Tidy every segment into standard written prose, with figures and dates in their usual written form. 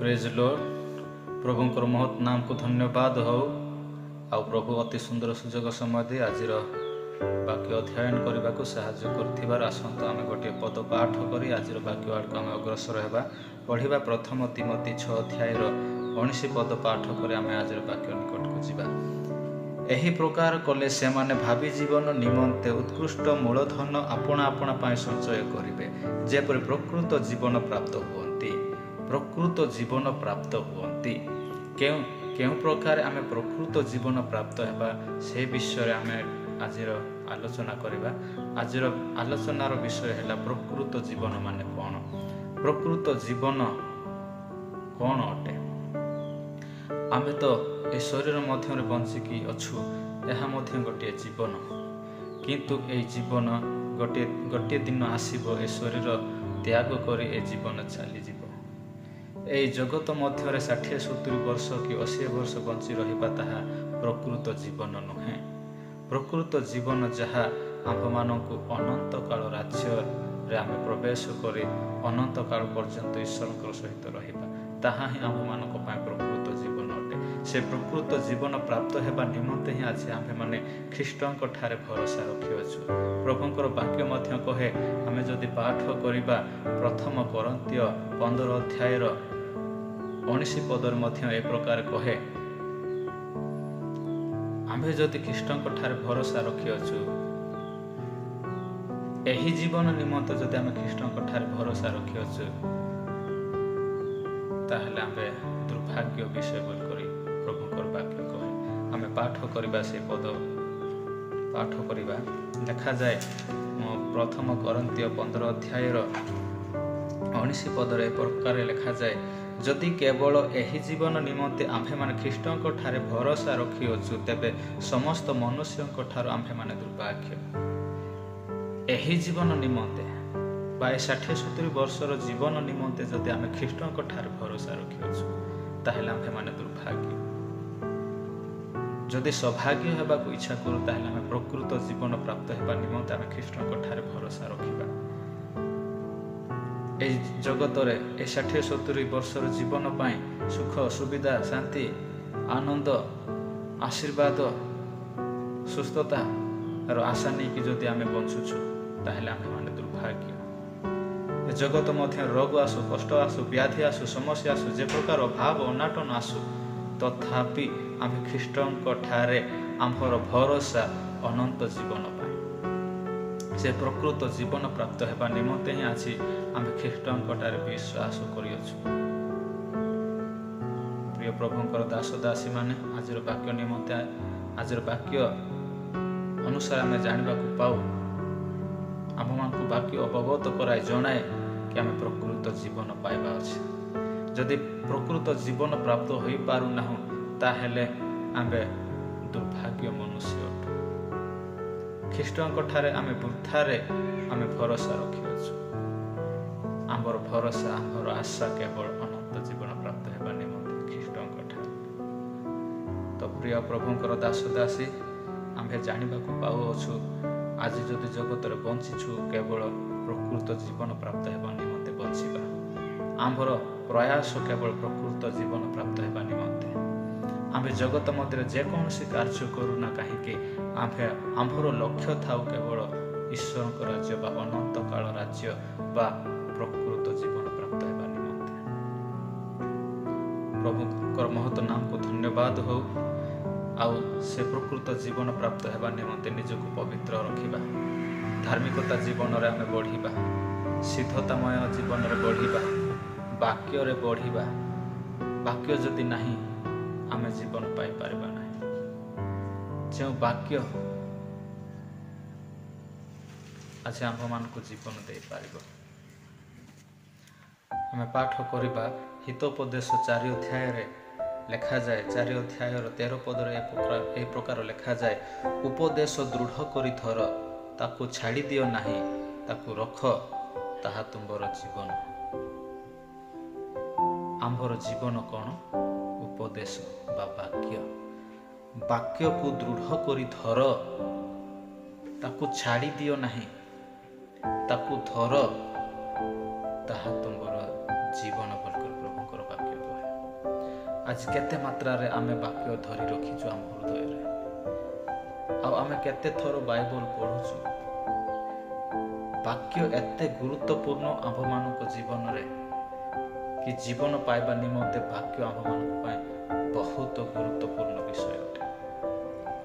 ପ୍ରେଜ୍ ଲର୍ଡ। ପ୍ରଭୁଙ୍କର ମହତ୍ ନାମକୁ ଧନ୍ୟବାଦ ହଉ। ଆଉ ପ୍ରଭୁ ଅତି ସୁନ୍ଦର ସୁଯୋଗ ସମୟ ଦେଇ ଆଜିର ବାକ୍ୟ ଅଧ୍ୟୟନ କରିବାକୁ ସାହାଯ୍ୟ କରୁଥିବାରୁ ଆସନ୍ତୁ ଆମେ ଗୋଟିଏ ପଦ ପାଠ କରି ଆଜିର ବାକ୍ୟ ଆଡ଼କୁ ଆମେ ଅଗ୍ରସର ହେବା। ପଢ଼ିବା ପ୍ରଥମ ତୀମଥି 6 ଅଧ୍ୟାୟର 19 ପଦ ପାଠ କରି ଆମେ ଆଜିର ବାକ୍ୟ ନିକଟକୁ ଯିବା। ଏହି ପ୍ରକାର କଲେ ସେମାନେ ଭାବି ଜୀବନ ନିମନ୍ତେ ଉତ୍କୃଷ୍ଟ ମୂଳଧନ ଆପଣା ଆପଣା ପାଇଁ ସଞ୍ଚୟ କରିବେ, ଯେପରି ପ୍ରକୃତ ଜୀବନ ପ୍ରାପ୍ତ ହୁଅନ୍ତି। ପ୍ରକୃତ ଜୀବନ ପ୍ରାପ୍ତ ହୁଅନ୍ତି। କେଉଁ କେଉଁ ପ୍ରକାର ଆମେ ପ୍ରକୃତ ଜୀବନ ପ୍ରାପ୍ତ ହେବା, ସେ ବିଷୟରେ ଆମେ ଆଜିର ଆଲୋଚନା କରିବା। ଆଜିର ଆଲୋଚନାର ବିଷୟ ହେଲା ପ୍ରକୃତ ଜୀବନ ମାନେ କ'ଣ, ପ୍ରକୃତ ଜୀବନ କ'ଣ ଅଟେ। ଆମେ ତ ଏ ଶରୀର ମଧ୍ୟରେ ବଞ୍ଚିକି ଅଛୁ, ଏହା ମଧ୍ୟ ଗୋଟିଏ ଜୀବନ। କିନ୍ତୁ ଏଇ ଜୀବନ ଗୋଟିଏ ଗୋଟିଏ ଦିନ ଆସିବ, ଏ ଶରୀର ତ୍ୟାଗ କରି ଏ ଜୀବନ ଚାଲିଯିବ। ଏଇ ଜଗତ ମଧ୍ୟରେ 60-70 ବର୍ଷ କି 80 ବର୍ଷ ବଞ୍ଚି ରହିବା ତାହା ପ୍ରକୃତ ଜୀବନ ନୁହେଁ। ପ୍ରକୃତ ଜୀବନ ଯାହା ଆମ୍ଭମାନଙ୍କୁ ଅନନ୍ତ କାଳ ରାଜ୍ୟରେ ଆମେ ପ୍ରବେଶ କରି ଅନନ୍ତ କାଳ ପର୍ଯ୍ୟନ୍ତ ଈଶ୍ୱରଙ୍କ ସହିତ ରହିବା, ତାହା ହିଁ ଆମ୍ଭମାନଙ୍କ ପାଇଁ ପ୍ରକୃତ ଜୀବନ ଅଟେ। ସେ ପ୍ରକୃତ ଜୀବନ ପ୍ରାପ୍ତ ହେବା ନିମନ୍ତେ ହିଁ ଆଜି ଆମ୍ଭେମାନେ ଖ୍ରୀଷ୍ଟଙ୍କ ଠାରେ ଭରସା ରଖିଅଛୁ। ପ୍ରଭୁଙ୍କର ବାକ୍ୟ ମଧ୍ୟ କହେ, ଆମେ ଯଦି ପାଠ କରିବା ପ୍ରଥମ କରିନ୍ଥୀୟ 15 ଅଧ୍ୟାୟର 19 ପଦରେ ମଧ୍ୟ ଏ ପ୍ରକାର କହେ, ଆମ୍ଭେ ଯଦି ଖ୍ରୀଷ୍ଟଙ୍କ ଠାରେ ଭରସା ରଖିଅଛୁ, ଏହି ଜୀବନ ନିମନ୍ତେ ଯଦି ଆମେ ଖ୍ରୀଷ୍ଟଙ୍କ ଠାରେ ଭରସା ରଖିଅଛୁ, ତାହେଲେ ଆମ୍ଭେ ଦୁର୍ଭାଗ୍ୟ ବିଷୟ ବୋଲି କରି ପ୍ରଭୁଙ୍କର ବାକ୍ୟ କହେ। ଆମେ ପାଠ କରିବା, ସେ ପଦ ପାଠ କରିବା। ଲେଖାଯାଏ ପ୍ରଥମ କରିନ୍ଥୀୟ 15 ଅଧ୍ୟାୟର 19 ପଦରେ ଏ ପ୍ରକାର ଲେଖାଯାଏ, ଯଦି କେବଳ ଏହି ଜୀବନ ନିମନ୍ତେ ଆମ୍ଭେମାନେ ଖ୍ରୀଷ୍ଟଙ୍କ ଠାରେ ଭରସା ରଖିଅଛୁ, ତେବେ ସମସ୍ତ ମନୁଷ୍ୟଙ୍କ ଠାରୁ ଆମ୍ଭେମାନେ ଦୁର୍ଭାଗ୍ୟ। ଏହି ଜୀବନ ନିମନ୍ତେ ବା ଏ 60-70 ବର୍ଷର ଜୀବନ ନିମନ୍ତେ ଯଦି ଆମେ ଖ୍ରୀଷ୍ଟଙ୍କ ଠାରେ ଭରସା ରଖିଅଛୁ, ତାହେଲେ ଆମ୍ଭେମାନେ ଦୁର୍ଭାଗ୍ୟ। ଯଦି ସୌଭାଗ୍ୟ ହେବାକୁ ଇଚ୍ଛା କରୁ, ତାହେଲେ ଆମେ ପ୍ରକୃତ ଜୀବନ ପ୍ରାପ୍ତ ହେବା ନିମନ୍ତେ ଆମେ ଖ୍ରୀଷ୍ଟଙ୍କ ଠାରେ ଭରସା ରଖିବା। ଏଇ ଜଗତରେ ଏ 60-70 ବର୍ଷର ଜୀବନ ପାଇଁ ସୁଖ, ସୁବିଧା, ଶାନ୍ତି, ଆନନ୍ଦ, ଆଶୀର୍ବାଦ, ସୁସ୍ଥତାର ଆଶା ନେଇକି ଯଦି ଆମେ ବଞ୍ଚୁଛୁ, ତାହେଲେ ଆମ୍ଭେମାନେ ଦୁର୍ଭାଗ୍ୟ। ଏ ଜଗତ ମଧ୍ୟ ରୋଗ ଆସୁ, କଷ୍ଟ ଆସୁ, ବ୍ୟାଧି ଆସୁ, ସମସ୍ୟା ଆସୁ, ଯେ ପ୍ରକାର ଅଭାବ ଅନାଟନ ଆସୁ, ତଥାପି ଆମେ ଖ୍ରୀଷ୍ଟଙ୍କ ଠାରେ ଆମ୍ଭର ଭରସା ଅନନ୍ତ ଜୀବନ ପାଇଁ। ସେ ପ୍ରକୃତ ଜୀବନ ପ୍ରାପ୍ତ ହେବା ନିମନ୍ତେ ହିଁ ଆଜି ଆମେ ଖ୍ରୀଷ୍ଟଙ୍କ ଠାରେ ବିଶ୍ୱାସ କରିଅଛୁ। ପ୍ରିୟ ପ୍ରଭୁଙ୍କର ଦାସ ଦାସୀମାନେ, ଆଜିର ବାକ୍ୟ ନିମନ୍ତେ, ଆଜିର ବାକ୍ୟ ଅନୁସାରେ ଆମେ ଜାଣିବାକୁ ପାଉ, ଆମ୍ଭମାନଙ୍କୁ ବାକ୍ୟ ଅବଗତ କରାଇ ଜଣାଏ କି ଆମେ ପ୍ରକୃତ ଜୀବନ ପାଇବା ଅଛି। ଯଦି ପ୍ରକୃତ ଜୀବନ ପ୍ରାପ୍ତ ହୋଇପାରୁନାହୁଁ, ତାହେଲେ ଆମ୍ଭେ ଦୁର୍ଭାଗ୍ୟ ମନୁଷ୍ୟ ଅଟୁ। ଖ୍ରୀଷ୍ଟଙ୍କ ଠାରେ ଆମେ ବୃଥାରେ ଆମେ ଭରସା ରଖିଅଛୁ। ଆମର ଭରସା, ଆମର ଆଶା କେବଳ ଅନନ୍ତ ଜୀବନ ପ୍ରାପ୍ତ ହେବା ନିମନ୍ତେ ଖ୍ରୀଷ୍ଟଙ୍କ ଠାରେ। ତ ପ୍ରିୟ ପ୍ରଭୁଙ୍କର ଦାସ ଦାସୀ, ଆମ୍ଭେ ଜାଣିବାକୁ ପାଉଅଛୁ, ଆଜି ଯଦି ଜଗତରେ ବଞ୍ଚିଛୁ, କେବଳ ପ୍ରକୃତ ଜୀବନ ପ୍ରାପ୍ତ ହେବା ନିମନ୍ତେ ବଞ୍ଚିବା। ଆମ୍ଭର ପ୍ରୟାସ କେବଳ ପ୍ରକୃତ ଜୀବନ ପ୍ରାପ୍ତ ହେବା ନିମନ୍ତେ। ଆମ୍ଭେ ଜଗତ ମଧ୍ୟରେ ଯେକୌଣସି କାର୍ଯ୍ୟ କରୁନା କାହିଁକି, ଆମ୍ଭର ଲକ୍ଷ୍ୟ ଥାଉ କେବଳ ଈଶ୍ୱରଙ୍କ ରାଜ୍ୟ ବା ଅନନ୍ତ କାଳ ରାଜ୍ୟ ବା ପ୍ରକୃତ ଜୀବନ ପ୍ରାପ୍ତ ହେବା ନିମନ୍ତେ। ପ୍ରଭୁଙ୍କର ମହତ ନାମକୁ ଧନ୍ୟବାଦ ହଉ। ଆଉ ସେ ପ୍ରକୃତ ଜୀବନ ପ୍ରାପ୍ତ ହେବା ନିମନ୍ତେ ନିଜକୁ ପବିତ୍ର ରଖିବା, ଧାର୍ମିକତା ଜୀବନରେ ଆମେ ବଢ଼ିବା, ସିଦ୍ଧତାମୟ ଜୀବନରେ ବଢ଼ିବା, ବାକ୍ୟରେ ବଢ଼ିବା। ବାକ୍ୟ ଯଦି ନାହିଁ, ଆମେ ଜୀବନ ପାଇପାରିବା ନାହିଁ। ଯେଉଁ ବାକ୍ୟ ଆଜି ଆମ୍ଭମାନଙ୍କୁ ଜୀବନ ଦେଇପାରିବ। ଆମେ ପାଠ କରିବା ହିତୋପଦେଶ 4 ଅଧ୍ୟାୟରେ ଲେଖାଯାଏ, 4 ଅଧ୍ୟାୟର 13 ପଦରେ ଏ ପ୍ରକାର ଲେଖାଯାଏ, ଉପଦେଶ ଦୃଢ଼ କରି ଧର, ତାକୁ ଛାଡ଼ି ଦିଅ ନାହିଁ, ତାକୁ ରଖ, ତାହା ତୁମ୍ଭର ଜୀବନ। ଆମ୍ଭର ଜୀବନ କ'ଣ? ଉପଦେଶ ବା ବାକ୍ୟ। ବାକ୍ୟକୁ ଦୃଢ଼ କରି ଧର, ତାକୁ ଛାଡ଼ି ଦିଅ ନାହିଁ, ତାକୁ ଧର, ତାହା ତୁମ୍ଭର ଜୀବନ ବୋଲି ପ୍ରଭୁଙ୍କର ବାକ୍ୟ କହେ। ଆଜି କେତେ ମାତ୍ରାରେ ଆମେ ବାକ୍ୟ ଧରି ରଖିଛୁ ଆମ ହୃଦୟରେ, ଆଉ ଆମେ କେତେ ଥର ବାଇବଲ ପଢ଼ୁଛୁ? ବାକ୍ୟ ଏତେ ଗୁରୁତ୍ୱପୂର୍ଣ୍ଣ ଆମ୍ଭମାନଙ୍କ ଜୀବନରେ କି ଜୀବନ ପାଇବା ନିମନ୍ତେ ବାକ୍ୟ ଆମ୍ଭମାନଙ୍କ ପାଇଁ ବହୁତ ଗୁରୁତ୍ୱପୂର୍ଣ୍ଣ ବିଷୟ ଅଟେ।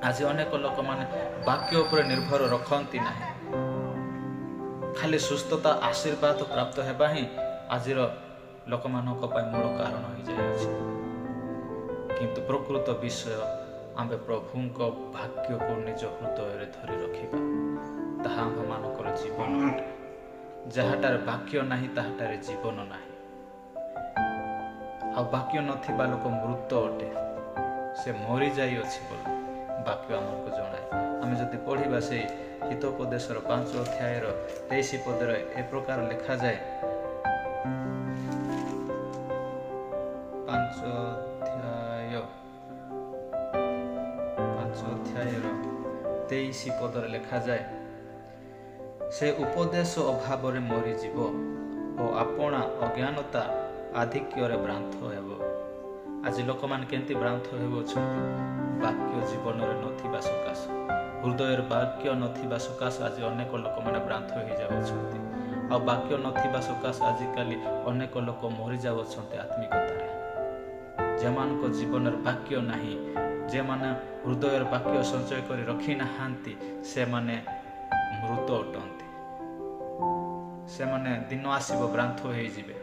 ଆଜି ଅନେକ ଲୋକମାନେ ବାକ୍ୟ ଉପରେ ନିର୍ଭର ରଖନ୍ତି ନାହିଁ। ଖାଲି ସୁସ୍ଥତା, ଆଶୀର୍ବାଦ ପ୍ରାପ୍ତ ହେବା ହିଁ ଆଜିର ଲୋକମାନଙ୍କ ପାଇଁ ମୂଳ କାରଣ ହୋଇଯାଇଅଛି। କିନ୍ତୁ ପ୍ରକୃତ ବିଷୟ ଆମ୍ଭେ ପ୍ରଭୁଙ୍କ ବାକ୍ୟକୁ ନିଜ ହୃଦୟରେ ଧରି ରଖିବା, ତାହା ଆମ୍ଭମାନଙ୍କର ଜୀବନ ଅଟେ। ଯାହାଟାରେ ବାକ୍ୟ ନାହିଁ, ତାହାଟାରେ ଜୀବନ ନାହିଁ। ଆଉ ବାକ୍ୟ ନଥିବା ଲୋକ ମୃତ ଅଟେ, ସେ ମରିଯାଇଅଛି ବୋଲି ବାକ୍ୟ ଆମକୁ ଜଣାଏ। ଆମେ ଯଦି ପଢ଼ିବା ସେଇ ହିତୋପଦେଶର 5 ଅଧ୍ୟାୟର 23 ପଦରେ ଏ ପ୍ରକାର ଲେଖାଯାଏ। 5 ଅଧ୍ୟାୟର 23 ପଦରେ ଲେଖାଯାଏ, ସେ ଉପଦେଶ ଅଭାବରେ ମରିଯିବ ଓ ଆପଣା ଅଜ୍ଞାନତା ଆଧିକ୍ୟରେ ଭ୍ରାନ୍ତ ହେବ। ଆଜି ଲୋକମାନେ କେମିତି ଭ୍ରାନ୍ତ ହେଉଅଛନ୍ତି? ବାକ୍ୟ ଜୀବନରେ ନଥିବା ସକାଶ, ହୃଦୟରେ ବାକ୍ୟ ନଥିବା ସକାଶ ଆଜି ଅନେକ ଲୋକମାନେ ଭ୍ରାନ୍ତ ହୋଇଯାଉଛନ୍ତି। ଆଉ ବାକ୍ୟ ନଥିବା ସକାଶ ଆଜିକାଲି ଅନେକ ଲୋକ ମରିଯାଉଅଛନ୍ତି ଆତ୍ମିକତାରେ। ଯେମାନଙ୍କ ଜୀବନରେ ବାକ୍ୟ ନାହିଁ, ଯେଉଁମାନେ ହୃଦୟରେ ବାକ୍ୟ ସଞ୍ଚୟ କରି ରଖିନାହାନ୍ତି, ସେମାନେ ମୃତ ଅଟନ୍ତି। ସେମାନେ ଦିନ ଆସିବ ଭ୍ରାନ୍ତ ହୋଇଯିବେ।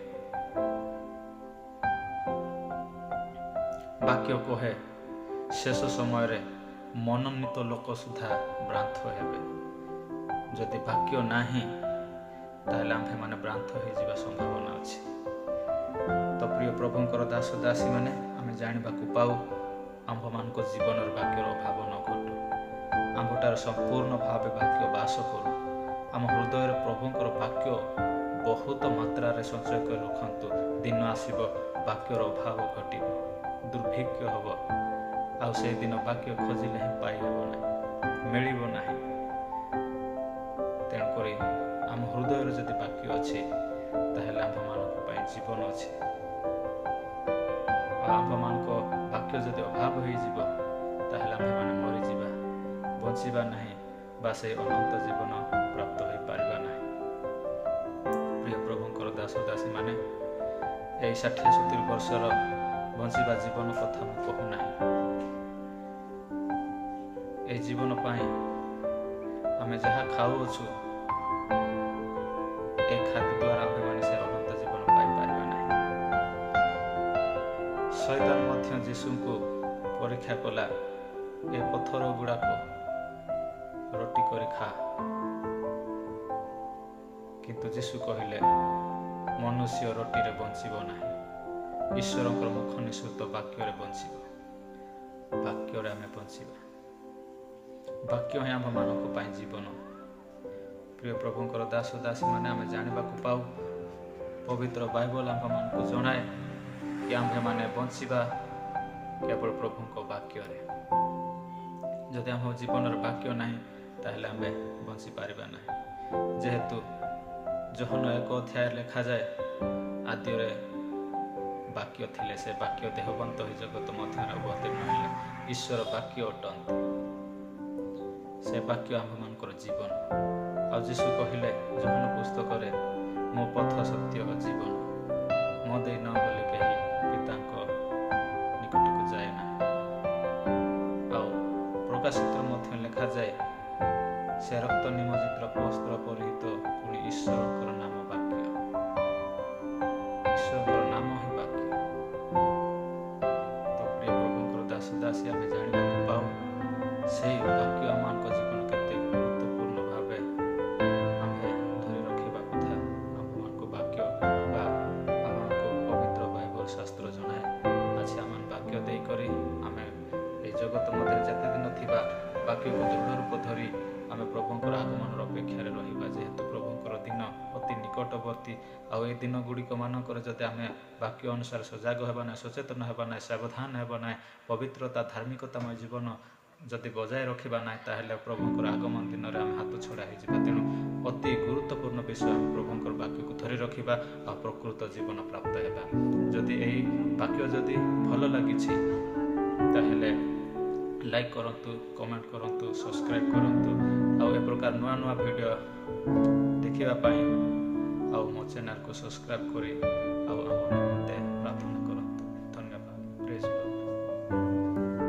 ବାକ୍ୟ କହେ, ଶେଷ ସମୟରେ ମନୋନୀତ ଲୋକ ସୁଦ୍ଧା ଭ୍ରାନ୍ତ ହେବେ। ଯଦି ବାକ୍ୟ ନାହିଁ, ତାହେଲେ ଆମ୍ଭେମାନେ ଭ୍ରାନ୍ତ ହୋଇଯିବା ସମ୍ଭାବନା ଅଛି। ତ ପ୍ରିୟ ପ୍ରଭୁଙ୍କର ଦାସ ଦାସୀମାନେ, ଆମେ ଜାଣିବାକୁ ପାଉ ଆମ୍ଭମାନଙ୍କ ଜୀବନରେ ବାକ୍ୟର ଅଭାବ ନ ଘଟୁ, ଆମ୍ଭଠାରେ ସମ୍ପୂର୍ଣ୍ଣ ଭାବେ ବାକ୍ୟ ବାସ କରୁ। ଆମ ହୃଦୟରେ ପ୍ରଭୁଙ୍କର ବାକ୍ୟ ବହୁତ ମାତ୍ରାରେ ସଞ୍ଚୟ କରି ରଖନ୍ତୁ। ଦିନ ଆସିବ ବାକ୍ୟର ଅଭାବ ଘଟିବ, ଦୁର୍ଭିକ୍ଷ ହେବ, ଆଉ ସେଇଦିନ ବାକ୍ୟ ଖୋଜିଲେ ହିଁ ପାଇହେବ ନାହିଁ, ମିଳିବ ନାହିଁ। ତେଣୁକରି ଆମ ହୃଦୟରେ ଯଦି ବାକ୍ୟ ଅଛି, ତାହେଲେ ଆମ୍ଭମାନଙ୍କ ପାଇଁ ଜୀବନ ଅଛି। ଆଉ ଆମ୍ଭମାନଙ୍କ ବାକ୍ୟ ଯଦି ଅଭାବ ହୋଇଯିବ, ତାହେଲେ ଆମ୍ଭେମାନେ ମରିଯିବା, ବଞ୍ଚିବା ନାହିଁ ବା ସେଇ ଅନନ୍ତ ଜୀବନ ପ୍ରାପ୍ତ ହୋଇପାରିବା ନାହିଁ। ପ୍ରିୟ ପ୍ରଭୁଙ୍କର ଦାସ ଦାସୀମାନେ, ଏଇ 60-70 ବର୍ଷର ବଞ୍ଚିବା ଜୀବନ କଥା ମୁଁ କହୁନାହିଁ। ଏହି ଜୀବନ ପାଇଁ ଆମେ ଯାହା ଖାଉଅଛୁ, ଏ ଖାଦ୍ୟ ଦ୍ୱାରା ଆମ୍ଭେମାନେ ସେ ଅନନ୍ତ ଜୀବନ ପାଇପାରିବା ନାହିଁ। ଶୟତାନ ମଧ୍ୟ ଯୀଶୁଙ୍କୁ ପରୀକ୍ଷା କଲା, ଏ ପଥର ଗୁଡ଼ାକ ରୋଟି କରି ଖା। କିନ୍ତୁ ଯୀଶୁ କହିଲେ, ମନୁଷ୍ୟ ରୋଟିରେ ବଞ୍ଚିବ ନାହିଁ, ଈଶ୍ୱରଙ୍କର ମୁଖ ନିଃସୃତ ବାକ୍ୟରେ ବଞ୍ଚିବ। ବାକ୍ୟରେ ଆମେ ବଞ୍ଚିବା। ବାକ୍ୟ ହିଁ ଆମ୍ଭମାନଙ୍କ ପାଇଁ ଜୀବନ। ପ୍ରିୟ ପ୍ରଭୁଙ୍କର ଦାସ ଦାସୀମାନେ, ଆମେ ଜାଣିବାକୁ ପାଉ ପବିତ୍ର ବାଇବଲ ଆମ୍ଭମାନଙ୍କୁ ଜଣାଏ କି ଆମ୍ଭେମାନେ ବଞ୍ଚିବା କେବଳ ପ୍ରଭୁଙ୍କ ବାକ୍ୟରେ। ଯଦି ଆମ ଜୀବନରେ ବାକ୍ୟ ନାହିଁ, ତାହେଲେ ଆମେ ବଞ୍ଚିପାରିବା ନାହିଁ। ଯେହେତୁ ଯୋହନ 1 ଅଧ୍ୟାୟରେ ଲେଖାଯାଏ, ଆଦିରେ ବାକ୍ୟ ଥିଲେ, ସେ ବାକ୍ୟ ଦେହବନ୍ତ ହୋଇ ଜଗତ ମଧ୍ୟରେ ଅବତୀର୍ଣ୍ଣ ହେଲେ। ଈଶ୍ୱର ବାକ୍ୟ ଅଟନ୍ତି, ସେ ବାକ୍ୟ ଆମ୍ଭମାନଙ୍କର ଜୀବନ। ଆଉ ଯୀଶୁ କହିଲେ ଯୋହନ ପୁସ୍ତକରେ, ମୋ ପଥ, ସତ୍ୟ ଓ ଜୀବନ, ମୋ ଦେଇ ନ ଗଲେ କେହି ପିତାଙ୍କ ନିକଟକୁ ଯାଏ ନାହିଁ। ଆଉ ପ୍ରକାଶିତ ମଧ୍ୟ ଲେଖାଯାଏ, ସେ ରକ୍ତ ନିମଜ୍ଜିତ ବସ୍ତ୍ର ପରିହିତ, ପୁଣି ଈଶ୍ୱରଙ୍କର ନାମ ବାକ୍ୟ। ଈଶ୍ୱରଙ୍କର ନାମ ହିଁ ବାକ୍ୟ। ତ ପ୍ରିୟ ପ୍ରଭୁଙ୍କର ଦାସ ଦାସୀ, ଆମେ ଜାଣିବାକୁ ପାଉ ସେଇ ବାକ୍ୟ ଆମମାନଙ୍କ ଜୀବନ କେତେ ଗୁରୁତ୍ୱପୂର୍ଣ୍ଣ ଭାବେ ଆମ୍ଭେ ଧରି ରଖିବା କଥା। ଆମ୍ଭମାନଙ୍କୁ ବାକ୍ୟ ବା ଆମମାନଙ୍କୁ ପବିତ୍ର ବାଇବଲ ଶାସ୍ତ୍ର ଜଣାଏ। ଆଜି ଆମେ ବାକ୍ୟ ଦେଇକରି ଆମେ ଏହି ଜଗତ ମଧ୍ୟରେ ଯେତେ ଦିନ ଥିବା ବାକ୍ୟକୁ ଦୃଢ଼ ରୂପ ଧରି ଆମେ ପ୍ରଭୁଙ୍କର ଆଗମନର ଅପେକ୍ଷାରେ ରହିବା। ଯେହେତୁ ପ୍ରଭୁଙ୍କର ଦିନ ଅତି ନିକଟବର୍ତ୍ତୀ, ଆଉ ଏଇ ଦିନ ଗୁଡ଼ିକ ମାନଙ୍କରେ ଯଦି ଆମେ ବାକ୍ୟ ଅନୁସାରେ ସଜାଗ ହେବା ନାହିଁ, ସଚେତନ ହେବା ନାହିଁ, ସାବଧାନ ହେବା ନାହିଁ, ପବିତ୍ରତା ଧାର୍ମିକତାମୟ ଜୀବନ ଯଦି ବଜାୟ ରଖିବା ନାହିଁ, ତାହେଲେ ପ୍ରଭୁଙ୍କର ଆଗମନ ଦିନରେ ଆମେ ହାତ ଛଡ଼ା ହେଇଯିବା। ତେଣୁ ଅତି ଗୁରୁତ୍ୱପୂର୍ଣ୍ଣ ବିଷୟ, ଆମେ ପ୍ରଭୁଙ୍କର ବାକ୍ୟକୁ ଧରି ରଖିବା ଆଉ ପ୍ରକୃତ ଜୀବନ ପ୍ରାପ୍ତ ହେବା। ଯଦି ଏହି ବାକ୍ୟ ଯଦି ଭଲ ଲାଗିଛି, ତାହେଲେ ଲାଇକ୍ କରନ୍ତୁ, କମେଣ୍ଟ କରନ୍ତୁ, ସବସ୍କ୍ରାଇବ୍ କରନ୍ତୁ ଆଉ ଏ ପ୍ରକାର ନୂଆ ନୂଆ ଭିଡ଼ିଓ ଦେଖିବା ପାଇଁ ଆଉ ମୋ ଚ୍ୟାନେଲକୁ ସବସ୍କ୍ରାଇବ୍ କରି ଆଉ ଆମ